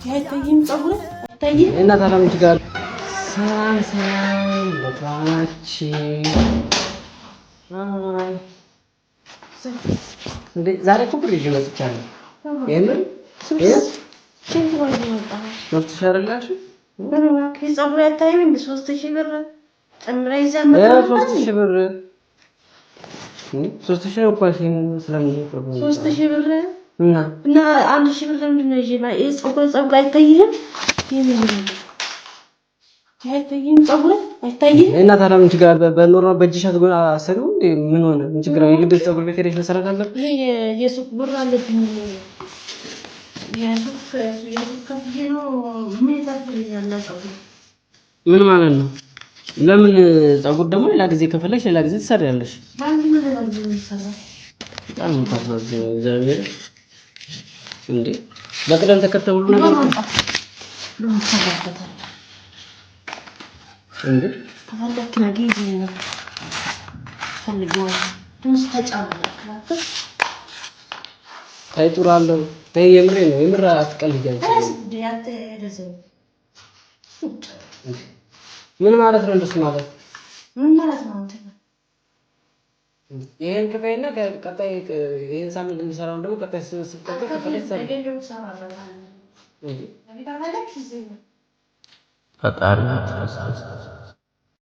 አይታይም? ፀጉር አይታይም? እና ታዲያ ምን ችግር አለ? ሰላም ሰላም፣ ለቷናችን እንዴ! ዛሬ እኮ ብር ይዤ መጥቻለሁ። የምር ስንት ነው የመጣው? መብትሽ አይደል ያልሽው? ፀጉር አይታይም? እንደ 3000 ብር ጨምረህ ይዘህ 3000 ብር 3000 ነው እኮ አልሽኝ። ስለምን 3000 ብር እና እና 1000 ብር ለምንድን ነው ይዤ ፀጉር አይታይህም? አይታይም? ፀጉር አይታይም? እና ታዲያ ምን ችግር አለ? በ normal በእጅሽ አሰሪው እንዴ? ምን ሆነ? ምን ችግር አለ? የግድ ፀጉር ቤት ሄደሽ መሰራት አለብሽ? ይሄ የሱቅ ብር አለብኝ። የሱቅ ከፍዬ ነው። ምን ይታይልኛል? ፀጉር ምን ማለት ነው? ለምን ፀጉር ደግሞ ሌላ ጊዜ ከፈለግሽ ሌላ ጊዜ ትሰሪያለሽ። በጣም የምታሳዝነው እግዚአብሔር እንዴ! በቅደም ተከተል ሁሉ ነገር እንዴ! ከፈለክ ነገ ፈልገዋል። ተይ ጥሩ አለው። ተይ የምሬ ነው። የምር አትቀልጂ። ምን ማለት ነው? እንደሱ ማለት ምን ማለት ነው? ይሄን ክፈይና ቀጣይ ይሄን ሳምንት እንሰራውን ደግሞ ቀጣይ ስትቀጥል ከፈለግሽ ፈጣሪ።